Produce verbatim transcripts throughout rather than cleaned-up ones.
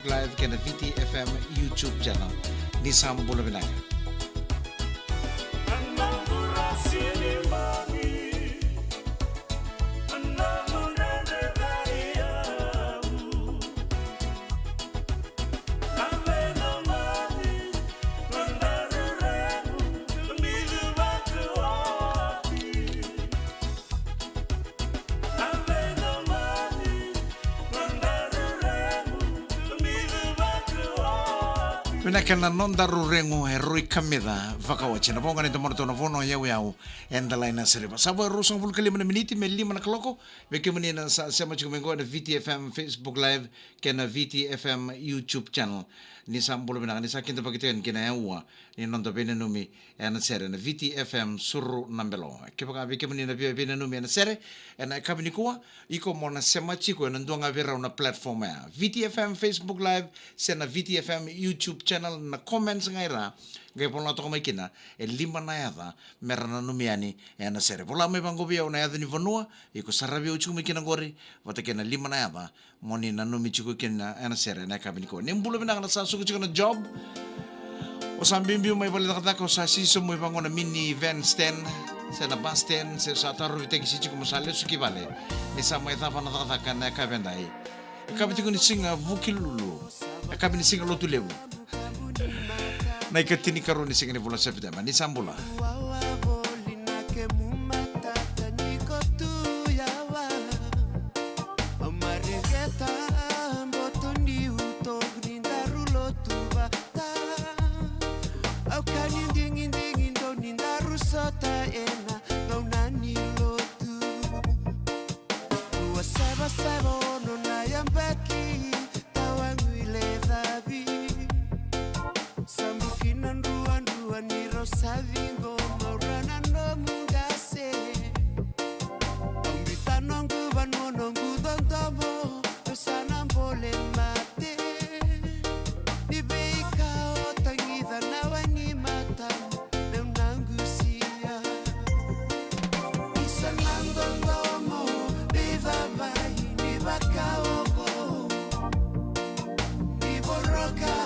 Live kei na V T F M YouTube channel. Ni sa bula vinaka. Vinaka na noda ruregu e rui kamica vakaoti. Na voqa ni domoratou na vono yauyau e dalaina sariva. Sa vo e ruasagavulu ka lima na miniti me lima na kaloko. Vei kemuni na sa sema tiko mai qo na V T F M Facebook Live kei na V T F M YouTube channel. Ni sa bula vinaka, ni sa kidavaki tiko yani kina yaua ni noda veinanumi ena sere na V T F M Suru na Belo. Kevaka vei kemuni na via veinanumi ena sere ena yakavi nikua, iko mo na sema tiko ena dua ga vei rau na platform ya. V T F M Facebook Live se na V T F M YouTube channel, na comments ga i ra, qai vola toka mai kina e lima na yaca me ra nanumi yani ena sere. Vola mai vaqo vei au na yaca ni vanua iko saravi au tiko mai kina qori, vata kei na lima na yaca mo ni nanumi tiko kina ena sere ena yakavi nikua. Ni bula vinaka na sa suka tiko na job. O sa biubiu mai vale cakacaka, o sa siso mai vaqo na mini van stand se na bus stand, se o sa tarovi tekisi tiko mo sa lesu ki vale. Ni sa mai cava na cakacaka na yakavi edai. Yakavi tiko ni siga Vukelulu. Yakavi ni siga Lotulevu. Na ikatinikarua ni siga ni vula Sepiteba. Ni sa bula. Au kani digidigi dou ni daru sota ena gauna ni lotu. Rua sava sava ono na yabaki, tawagu i Lecavi. Sa buki na druadrua ni rau sa ciqoma, au ra na nomu qase. Au biuta noqu vanua, noqu dodomo, au sa na bole mate. Ni veika o tagica na wai ni matamu, meu na qusia. Isa na dodomo, ni cavai, ni vakaoqo. Ni voroka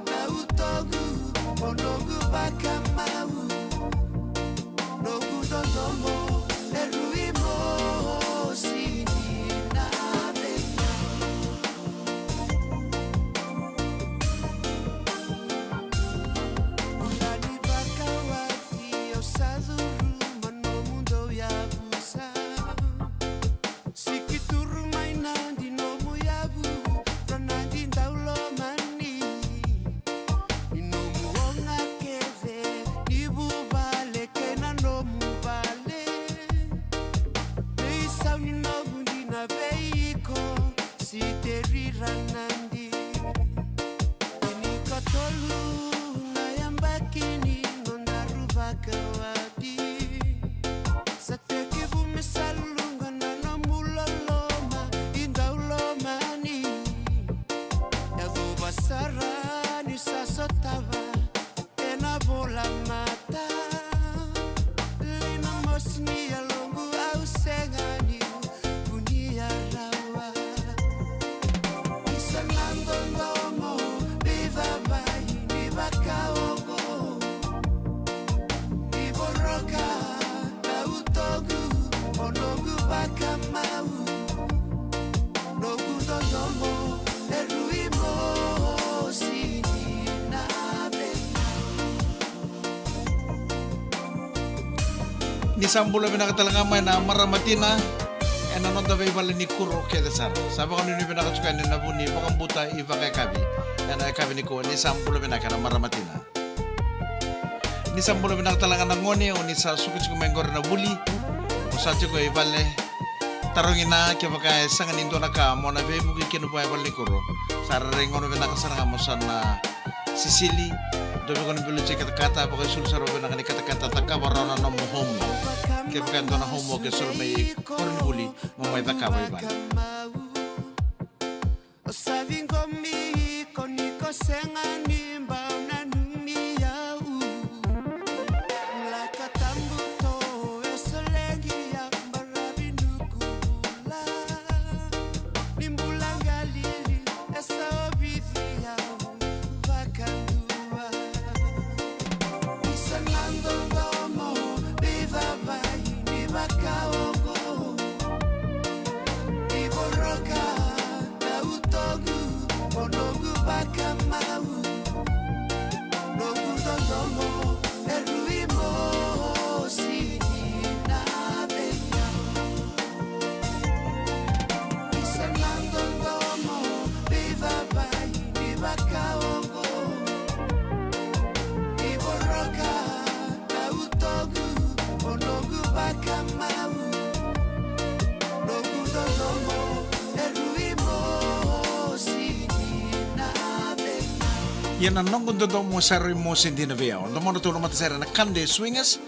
na utoqu, o noqu vakamau. Noqu dodomo e rui mosi ni na vei. Ula ni vakawati au sa curuma nomu dou yavusa. Siki turu mai Nadi nomu yavu, ra Nadi dau lomani. Ni nomu oga kece, ni vuvale kei na nomu vale. Veisau ni noqu dina vei iko, Siteri ra Nadi. Ni katolu na yabaki ni nodaru vakawati. Sa tekivu me sa luluqa na nomu loloma, i dau lomani. Yacova sara ni sa sotava ena vola mata. Lima mosi ni yaloqu au sega niu kunea rawa. Isa na dodomo, ni cavai, ni vakaoqo. Ni voroka na utoqu, o noqu vakamau. Noqu dodomo e rui mosi ni na vei. Ni sa bula vinaka tale ga mai na marama tina ena noda veivale ni kuro kece sara. Sa vakanuinui vinaka tiko yani na vu ni vakabauta i vakayakavi ena yakavi nikua. Ni sa bula vinaka na marama tina. Ni sa bula vinaka tale ga na gone, o ni sa suka tiko mai qori na vuli. O sa tiko i vale. Tarogi na kevaka e sega ni dua na ka mo na veivuke kina vua e vale ni kuro. Sa rairai gauna vinaka sara ga mo sa na sisili. Dua vei iko na bilo tiko katakata, vakaisulu sara vinaka ni katakata, cakava rawa na nomu homework. Kevaka e dua na homework e soli mai koronivuli, mo mai cakava i vale. O sa ciqomi iko ni ko sega ni bau nanumi au. Laka tabu to e solegi au baravi nuku bula. Ni bula galili e sa ovi Vakamau, noqu dodomo e rui mosi ni na veiau. Isa na dodomo veivavai ni vakaoqo. Ni voroka na utoqu, o noqu vakamau. Noqu dodomo e rui mosi ni na veiau. Ia na noqu dodomo sa rui mosi dina vei au. Domodratou na matasere na Kade Swingers.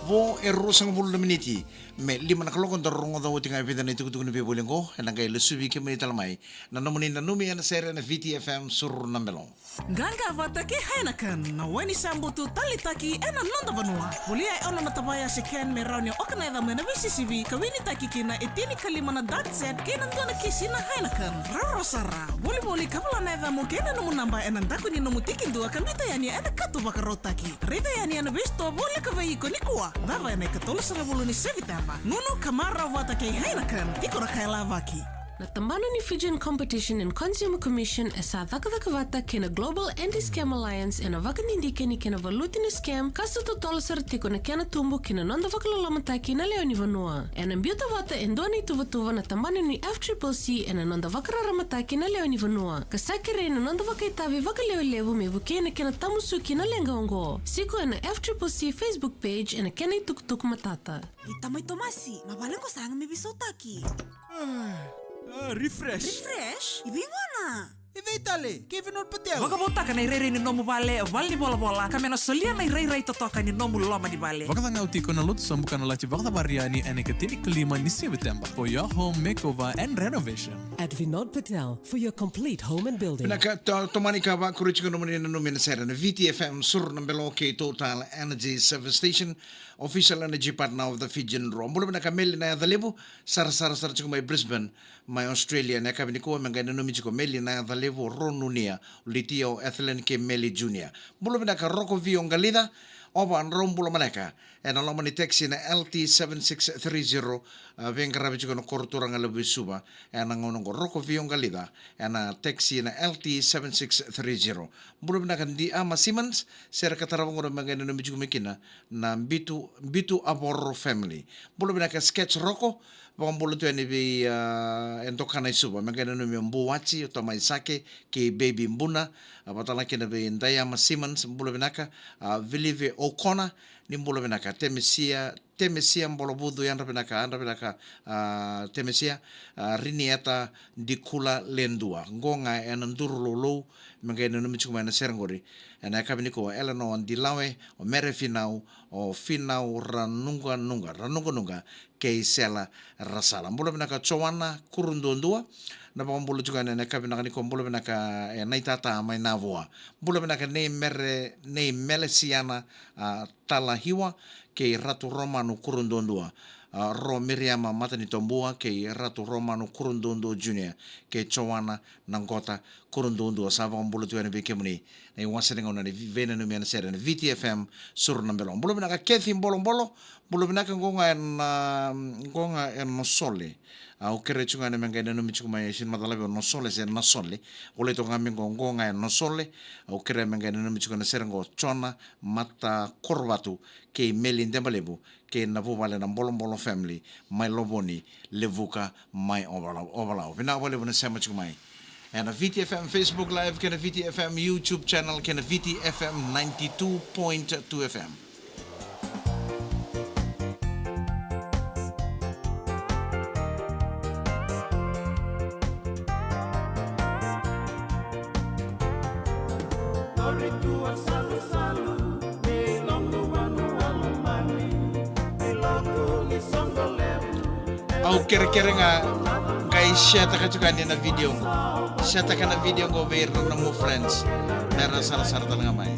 Vo e ruasagavulu na miniti me lima na kaloko, da rogoca oti ga e vica na itukutuku ni veivoli oqo, ena qai lesuvi kemuni tale mai na nomuni nanumi ena sere ena V T F M Suru na Belo. Qaqa vata kei Heineken, na waini sa butu taleitaki ena noda vanua. Volia e ono na tavaya se can me rawa ni oka na yacamu ena veisisivi, ka winitaki kina e tinikalima na darts set kei na dua na kisi na Heineken. Rawarawa sara, volivoli ka vola na yacamu kei na nomu naba ena daku ni nomu tikidua ka biuta yani ena kato vakarautaki. Raica yani ena veisitoa voleka vei iko nikua. Cava ena ikatolusagavulu ni Seviteba. Nunu ka marau vata kei Heineken, tiko na ka e lavaki. Na tabana ni Fijian Competition and Consumer Commission e sa cakacaka vata kei na Global Anti-Scam Alliance ena vakadidike ni kena valuti na scam ka sa totolo sara tiko na kena tubu ki na noda vakalolomataki na lewe ni vanua. Ena biuta vata e dua na ituvatuva na tabana ni F triple C ena noda vakararamataki na lewe ni vanua, ka sa kerei na noda vakaitavi vakalewelevu me vukei na kena tamusuki na leqa oqo. Siko ena F triple C Facebook page ena kena itukutuku matata. Ni tamai Tomasi, na vale qo sa yaga me veisautaki. Ah, refresh. Refresh? I vei gona? I vei tale, kei Vinod Patel. Vakavoutaka na irairai ni nomu vale, vale ni volavola, ka me na solia na irairai totoka ni nomu loma ni vale. Vakacagau tiko na Lotu Sobu ka na lati vakacavari yani ena ikatinikalima ni Seviteba for your home makeover and renovation. At Vinod Patel for your complete home and building. Vinaka, to-, tomani ka vakuri tiko nomuni nanumi ena sere na V T F M Suru na Belo kei Total Energy Service Station, official energy partner of the Fijian Drua. Bula vinaka Meli na yaca levu, sarasara sara tiko mai Brisbane, mai Australia, na yakavi nikua me qai nanumi tiko Meli na yaca levu, o Ronunia, o Litia, o Ethelyn kei Meli Junior. Bula vinaka Roko Vio Qalica, ova drau bula maleka. Ena loma ni taxi na L T seven six three zero, a, veiqaravi tiko na koro turaga levu i Suva. Ena gauna oqo Roko Vio Qalica, ena taxi na L T seven six three zero. Bula vinaka Diama Simmons, sere ka tarava oqo me qai nanumi tiko mai kina na Bitu, Bitu Avoro family. Bula vinaka Sketch Roko, vakabula tu yani vei, a, e dokana i Suva, me qai nanumi o Buati, o Tamai Sake, kei Baby Buna, a, vakatala kina vei Diama Simmons, bula vinaka, a, Vilive O'Connor, ni bula vinaka, Temesia, Temesia Bolovucu, yadra vinaka, yadra vinaka, a, Temesia, a, Rinieta Dikula Ledua, qo ga ena Duru Loulou, me qai nanumi tiko mai na sere qori, ena yakavi nikua, Eleanor Dilawe, o Mere Finau, o Finau Ranuqanuqa, Ranuqanuqa, kei Sela Rasala. Bula vinaka Joana Kuruduadua, na vakabula tiko yani ena yakavi vinaka nikua, bula vinaka e Naitata mai Navua. Bula vinaka Nei Mere, Nei Melesiana, a, Talahiwa, kei Ratu Romanu Kuruduadua, a, Ro Miriama Matanitobua, kei Ratu Romanu Kuruduadua Junior, kei Joana Naqota Kuruduadua, sa vakabula tu yani vei kemuni na iwase ni gauna ni veinanumi ena sere na V T F M Suru na Belo. Bula vinaka Kathy Bolobolo, bula vinaka qo ga ena, qo ga ena Nosole. Au kerea tiko ga me qai nanumi tiko mai, sega ni macala vei au Nosole se Nasole. Volai toka ga mai qo, qo ga ena Nosole. Au kerea me qai nanumi tiko na sere qo Jona Matakorovatu kei Meli Debalevu, kei na vuvale na Bolobolo family mai Lovoni, Levuka, mai Ovalau, Ovalau. Vinaka vakalevu na sema tiko mai ena V T F M Facebook Live kei na V T F M YouTube channel kei na V T F M ninety-two point two F M. Au kerekere ga qai share-taka tiko yani na video qo. Share-taka na video qo vei ira na nomu friends me ra sarasara tale ga mai.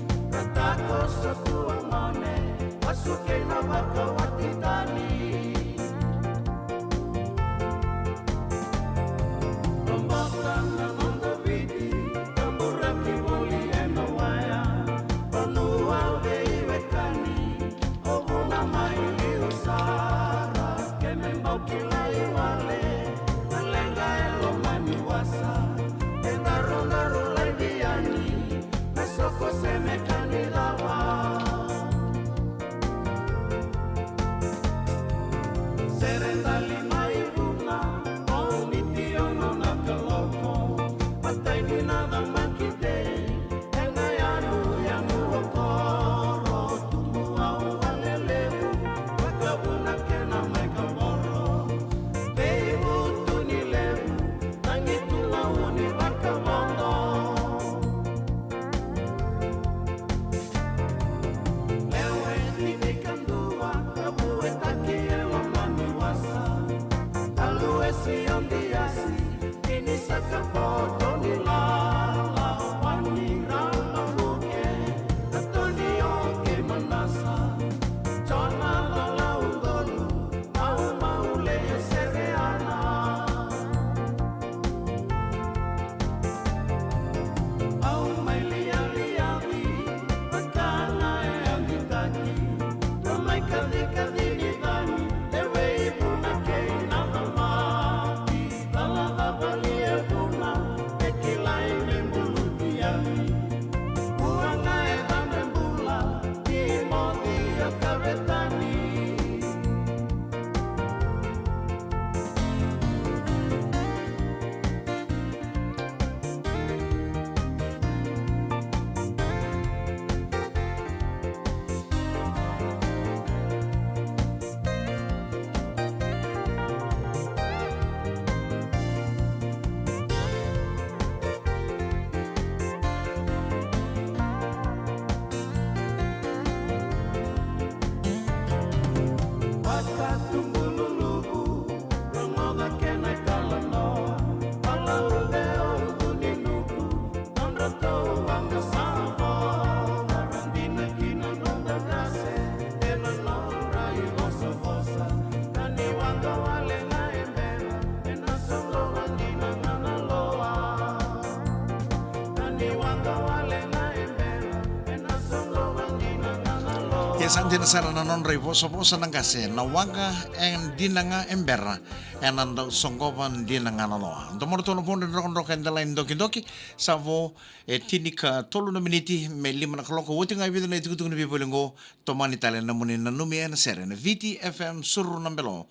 Ia sa dina sara na nodra ivosavosa na qase, na waqa e dina ga e bera, ena dau soqova dina ga na loa. Domo ratou na vodre drokadroka e delai ni dokidoki, sa vo e tinikatolu na miniti me lima na kaloko, oti ga e vica na itukutuku ni veivoli oqo. Tomani tale na nomuni nanumi ena sere na Viti F M Suru na Belo.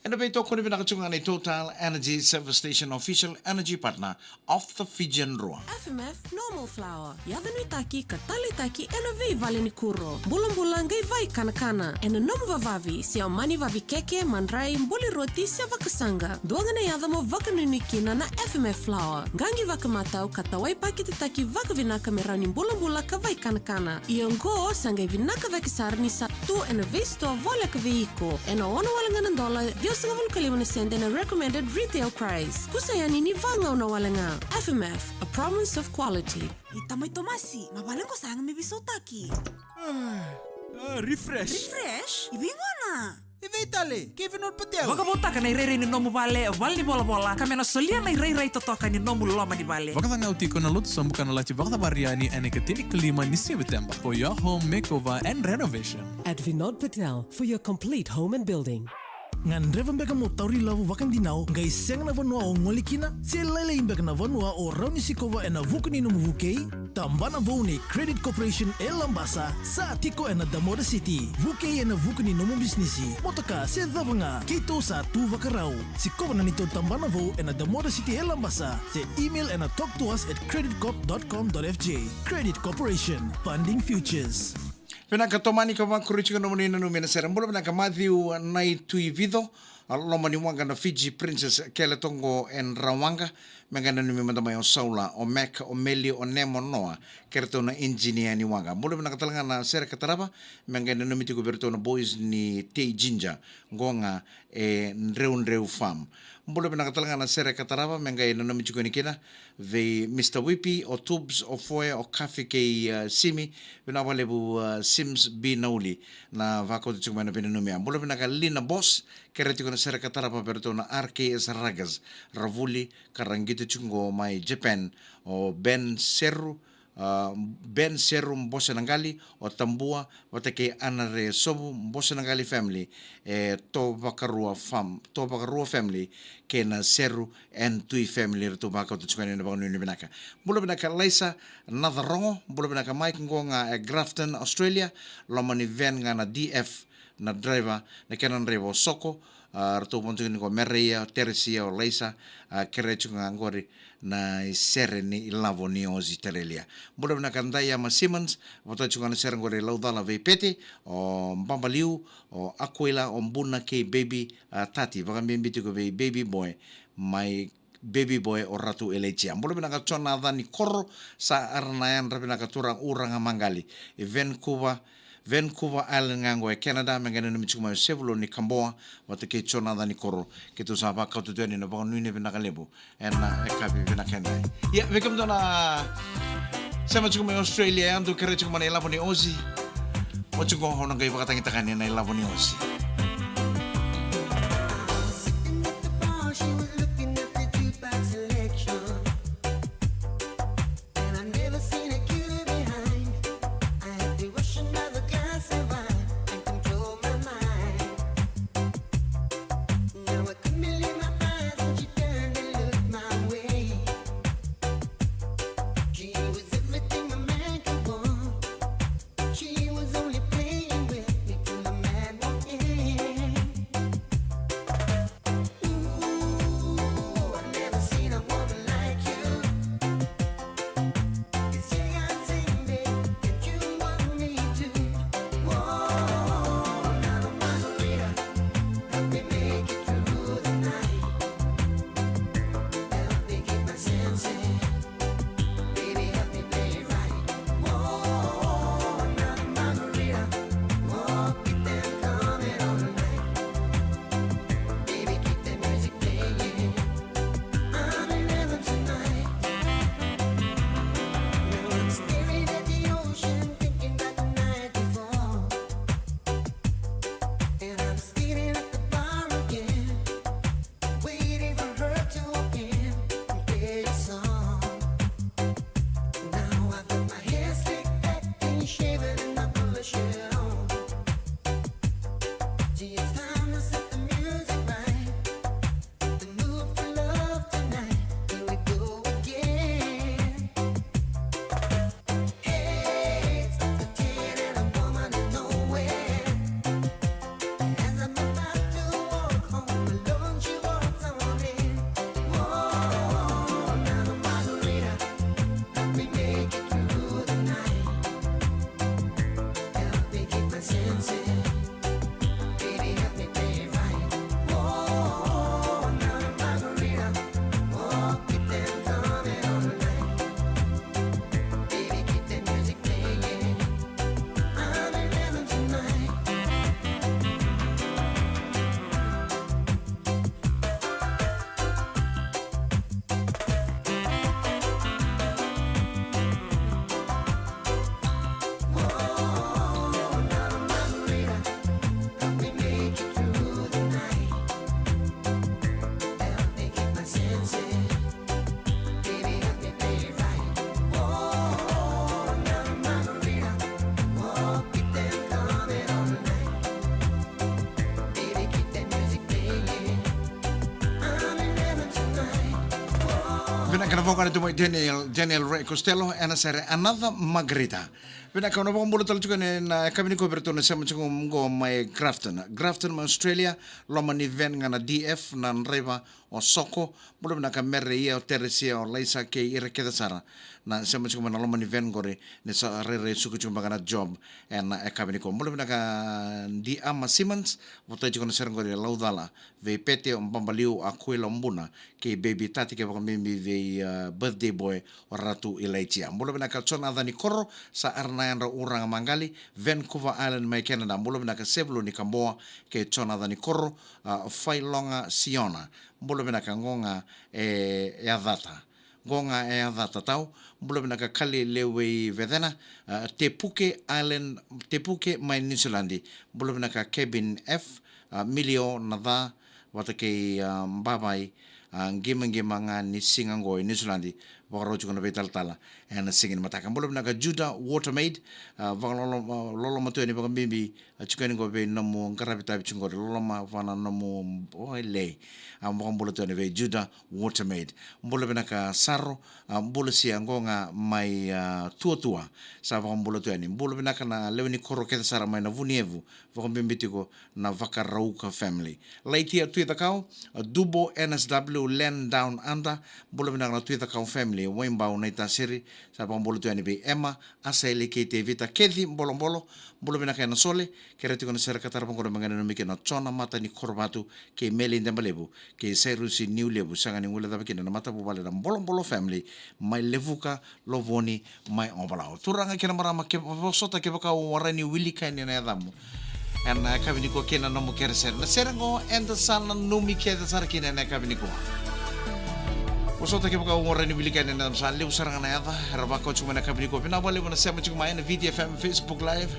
Ena veitokoni vinaka tiko ga nei Total Energy Service Station, official energy partner of the Fijian Drua. F M F Normal Flour, yaco nuitaki ka taleitaki ena veivale ni kuro. Bulabula qai vaikanakana. Ena nomu vavavi, se o mani vavi keke, madrai, buli roti, se vakasaqa. Dua ga na yaca mo vakanuinui kina na F M F Flour. Qaqi vakamatau ka tawai paketetaki vakavinaka me rawa ni bulabula ka vaikanakana. Ia oqo sa qai vinaka cake sara ni sa tu ena veisitoa voleka vei iko. Ena ono wale ga na dola, ciwasagavulu ka lima na sede na recommended retail price. Kusa yani ni vagauna wale ga. F M F, a promise of quality. Ni tamai Tomasi, ma vale qo sa yaga me veisautaki. Ah, ah, refresh. Refresh? I vei gona? I vei tale, Kevin Patel. Vakavoutaka na irairai ni nomu vale, vale ni volavola, ka me na solia na irairai totoka ni nomu loma ni vale. Vakacagau tiko na lotu sobu ka na lati vakacavari yani ena ikatinikalima ni Seviteba for your home makeover and renovation. At Vinod Patel for your complete home and building. Gadreva beka mo tauri lavo vakadinau qai sega na vanua o gole kina? Se lailai beka na vanua o rawa ni sikova ena vuku ni nomu vukei? Tabana vou nei Credit Corporation e Labasa sa tiko ena Damoda City. Vukei ena vuku ni nomu bisinisi, motoka se cava ga, keitou sa tu vakarau. Sikova na neitou tabana vou ena Damoda City e Labasa se email ena talk to us at credit corp dot com dot f j. Credit Corporation, funding futures. Vinaka Tomani, ka vakuri tiko nomuni nanumi ena sere. Bula vinaka Matthew Naituivico, a, loma ni waqa na Fiji Princess, kele toqo e Drawaqa, me qai nanumi mada mai o Saula, o Mac, o Meli, o Nemo, o Noa, kei ratou na engineer ni waqa. Bula vinaka tale ga na sere ka tarava, me qai nanumi tiko vei ratou na boys ni Tei Ginger, qo ga e Dreudreu Farm. Bula vinaka tale ga na sere ka tarava, me qai nanumi tiko yani kina vei Mister Wipi, o Tubs, o Foe, o Kafi kei, uh, Simi, vinaka vakalevu, uh, Sims B Nauli, na vakauta tiko mai na veinanumi. Bula vinaka Lina Boss, kere tiko na sere ka tarava vei ratou na R K S Ruggers, Ravuli, ka ra qito tiko qo mai Japan, o Ben Seru, uh, Ben Seru Bose Naqali, o Tabua, vata kei Anare Sovu Bose Naqali family, e Tovakarua fam-, Tovakarua family, kei na Seru and Tui family, ratou vakauta tiko yani na vakanuinui vinaka. Bula vinaka Laisa Nacarogo, bula vinaka Mike qo ga e Grafton, Australia, loma ni van ga na D F, na driver, na kena driver o Soko, a, ratou vodo tiko ni qo Mereia, o Teresia, o Laisa, a, kere tiko ga qori na isere ni ilavo ni Australia. Bula vinaka Daiama Simmons, vata tiko ga na sere qori Laucala vei Pete, o Babaliu, o Aquila, o Buna kei Baby, a, Tati, vakabibi tiko vei Baby Boy, mai Baby Boy o Ratu Elaitia. Bula vinaka Jonathan Nikoro, sa ara na yadra vinaka turaga uraga maqali. E Vancouver, Vancouver Island ga qo e Canada, me qai nanumi tiko mai o Sevuloni Kaboa, vata kei Jonathan Nikoro. Keitou sa vakauta tu yani na vakanuinui vinaka levu ena yakavi vinaka edai. Ia, vei kemudou na sema tiko mai Australia, e dou kere tiko mai na ilavo ni Aussie. Oti qo au na qai vakatagitaka yani na ilavo ni Aussie. Sitting at the bar, she was looking at the jukebox selection. And I've never seen a cuter behind. I had to rush another glass of wine and control my mind. Now I couldn't believe my eyes when she turned and looked my way. She was everything a man could want. She was only playing with me till the man walked in. Kana vaka tu mai Daniel, Daniel Ray Costello, ena sere Another Margarita. Vinaka, au na vakabula tale tiko ena yakavi nikua vei iratou na sema tiko qo mai Grafton. Grafton mai Australia, loma ni van ga na D F, na draiva o Soko. Bula vinaka Mere, ia o Teresia, o Laisa kei ira kece sara na sema tiko mai na loma ni van qori, ni sa rairai suka tiko beka na job ena yakavi nikua. Bula vinaka Diama Simmons, votai tiko na sere qori e Laucala, vei Pete, o Babaliu, Akuila, o Buna, kei Baby Tati, kei vakabibi vei, uh, birthday boy, o Ratu Ilaitia. Bula vinaka Jonathan Ikoro, sa era na yadra Uraga Maqali, Vancouver Island mai Canada. Bula vinaka Sevuloni Kaboa, kei Jonathan Ikoro, uh, Failoga Siona. Bula vinaka, qo ga e, e yacata. Qo ga e yacata tau. Bula vinaka Kali Lewei Vecena, uh, Tepuke Island, Tepuke mai Niusiladi. Bula vinaka Kevin F, uh, Milio Naca, vata kei, uh, Bavai, uh, Qimaqima ga ni siga qo e Niusiladi. Vakarau tiko na veitalatala ena siga ni mataka. Bula vinaka Judah Watermaid, uh, vakalolo-, uh, loloma tu yani vakabibi, a tiko yani qo vei nomu qaravi tavi tiko qori, loloma vana nomu oilei. A vakabula tu yani vei Judah Watermaid. Bula vinaka Saro, a bula sia qo ga mai, a, Tuatua. Sa vakabula tu yani. Bula vinaka na lewe ni koro kece sara mai na Vuniyevu. Vakabibi tiko na Vakarauka family. Laitia Tui Cakau, a Dubo N S W Land Down Under. Bula vinaka na Tui Cakau family. Waibau Naitasiri. Sa vakabula tu yani vei Emma, Aseli kei Tevita, Kethi Bolobolo, bula vinaka ena sole, kere tiko na sere ka tarava qo me qai nanumi kina Jona Mata ni Korovatu, kei Meli Debalevu, kei Sairusi Niulevu, sega ni guilecava kina na matavuvale na Bolobolo family, mai Levuka, Lovoni, mai Ovalau. Turaga kei na marama, ke vosota kevaka au warai ni wilika yani na yacamu. Ena yakavi nikua kei na nomu kerekere. Na sere qo eda sa nanumi kece sara kina ena yakavi nikua. Vosota kevaka au warai ni wilika yani na yacamu, sa levu sara ga na yaca era vakau tiko mai ena yakavi nikua. Vinaka vakalevu na sema tiko mai ena V T F M Facebook Live.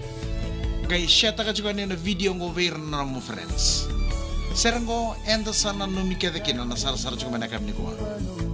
Qai share-taka tiko yani na video qo vei ira na nomu friends. Sere qo eda sa nanumi kece kina na sarasara tiko mai ena yakavi nikua.